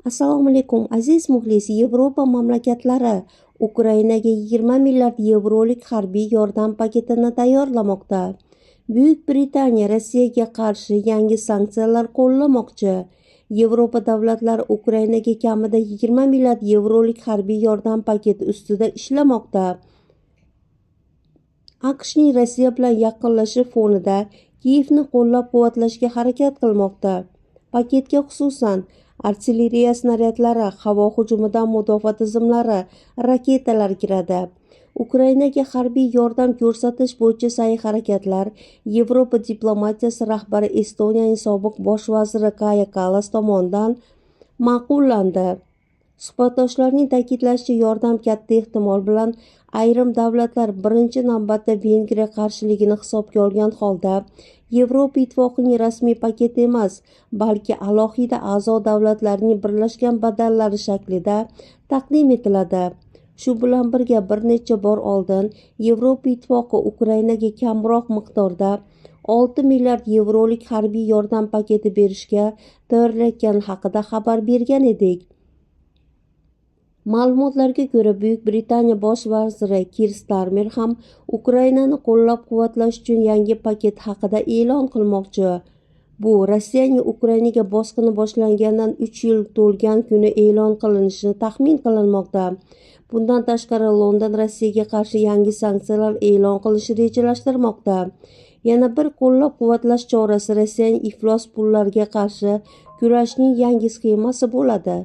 Assalomu alaykum, aziz muxlis. Yevropa mamlakatlari Ukrainaga 20 milliard yevrolik harbiy yordam paketini tayyorlamoqda. Buyuk Britaniya Rossiyaga qarshi yangi sanksiyalar qo'llamoqchi. Yevropa davlatlari Ukrainaga kamida 20 milliard yevrolik harbiy yordam paketi ustida ishlamoqda. AQShning Rossiya bilan yaqinlashishi fonida Kiyevni qo'llab-quvvatlashga harakat qilmoqda. Paketga xususan artilleriya snaryadlari, havo hujumidan mudofaa tizimlari, raketalar kiradi. Ukrainaga harbiy yordam ko'rsatish bo'yicha sa'y-harakatlar Yevropa diplomatiyasi rahbari, Estoniyaning sobiq bosh vaziri Kaya Kallas tomonidan ma'qullandi. Suhbatdoshlarning ta'kidlashicha, yordam katta ehtimol bilan ayrim davlatlar, birinchi navbatda Vengriya qarshiligini hisobga olgan holda, Yevropa Ittifoqining rasmiy paketi emas, balki alohida a'zo davlatlarning birlashgan badallari shaklida taqdim etiladi. Shu bilan birga, bir necha bor oldin Yevropa Ittifoqi Ukrainaga kamroq miqdorda 6 milliard yevrolik harbiy yordam paketi berishga tayyorlanayotgani haqida xabar bergan edik. Ma'lumotlarga ko'ra, Buyuk Britaniya bosh vaziri Kir Starmer ham Ukrainani qo'llab-quvvatlash uchun yangi paket haqida e'lon qilmoqchi. Bu Rossiyaning Ukrainaga bosqini boshlanganidan 3 yil to'lgan kuni e'lon qilinishi taxmin qilinmoqda. Bundan tashqari, London Rossiyaga qarshi yangi sanksiyalar e'lon qilishni rejalashtirmoqda. Yana bir qo'llab-quvvatlash chorasi Rossiyaning iflos pullarga qarshi kurashning yangi sxemasi bo'ladi.